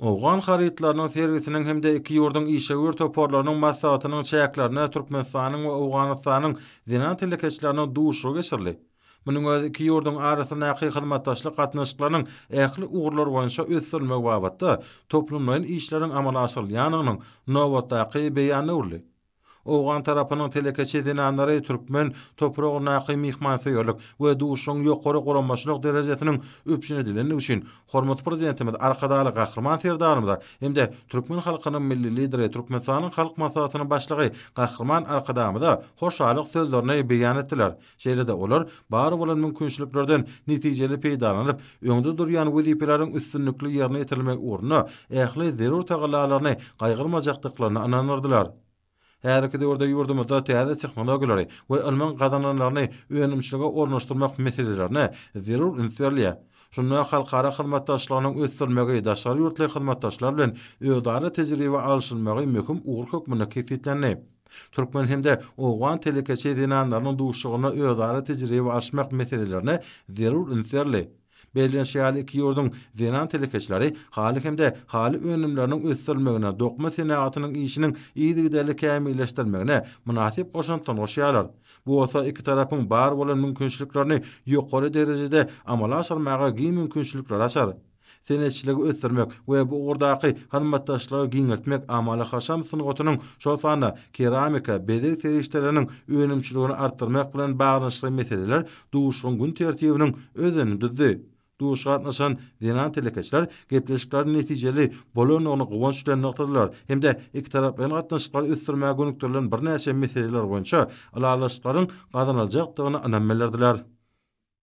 Owgan harytlarynyň sergisiniň hem-de iki ýurduň işewür toparlarynyň maslahatynyň çäklerinde Türkmenistanyň we Owganystanyň zenan telekeçileriniň duşuşygy geçirildi. Munuň özi iki ýurduň arasyndaky hyzmatdaşlyk gatnaşyklarynyň ähli ugurlar boýunça ösdürilmegi babatda toplumlaýyn işleriň amala aşyrylýandygynyň nobatdaky beýanyna öwrüldi. Owgan tarapynyň telekeçi zenanlary türkmen topragyndaky myhmansöýerlik we duşuşygyň ýokary guramaçylyk derejesiniň üpjün edilendigi üçin hormatly Prezidentimiz Arkadagly Gahryman Serdarymyza hem-de türkmen halkynyň Milli Lideri, Türkmenistanyň Halk Maslahatynyň Başlygy Gahryman Arkadagymyza hoşallyk sözlerini beýan etdiler. Şeýle-de olar bar bolan mümkinçiliklerden netijeli peýdalanyp, öňde durýan wezipeleriň üstünlikli ýerine ýetirilmegi ugrunda ähli zerur tagallalaryny gaýgyrmajakdyklaryna ynandyrdylar. Häzirki döwürde ýurdumyzda täze tehnologiýalary we ylmyň gazananlaryny önümçilige ornaşdyrmak meselelerine zerur üns berilýär. Şunda halkara hyzmatdaşlygynyň ösdürilmegi, daşary ýurtly hyzmatdaşlar bilen özara tejribe alşylmagy möhüm ugur hökmünde kesgitlendi. Türkmen hem-de owgan telekeçi zenanlarynyň duşuşygynda özara tejribe alyşmak meselelerine zerur üns berildi. Bellenişi ýaly, iki ýurduň zenan telekeçileri haly hem-de haly önümleriniň ösdürilmegine, dokma senagatynyň işiniň yzygiderli kämilleşdirilmegine mynasyp goşantlaryny goşýarlar. Bu bolsa iki tarapyň bar bolan mümkinçiliklerini ýokary derejede amala aşyrmaga giň mümkinçilikleri açar. Senetçiligi ösdürmek we bu ugurdaky hyzmatdaşlygy giňeltmek amaly-haşam sungatynyň, şol sanda keramika, bezeg serişdeleriniň önümçiligini artdyrmak bilen baglanyşykly meseleler duşuşygyň gün tertibiniň özenini düzdi. Duşuşyga gatnaşan zenan telekeçiler gepleşikleriň netijeli bolandygyny guwanç bilen nygtadylar hem-de ikitaraplaýyn gatnaşyklary ösdürmäge gönükdirilen birnäçe meseleler boýunça ylalaşyklaryň gazanyljakdygyna ynam bildirdiler.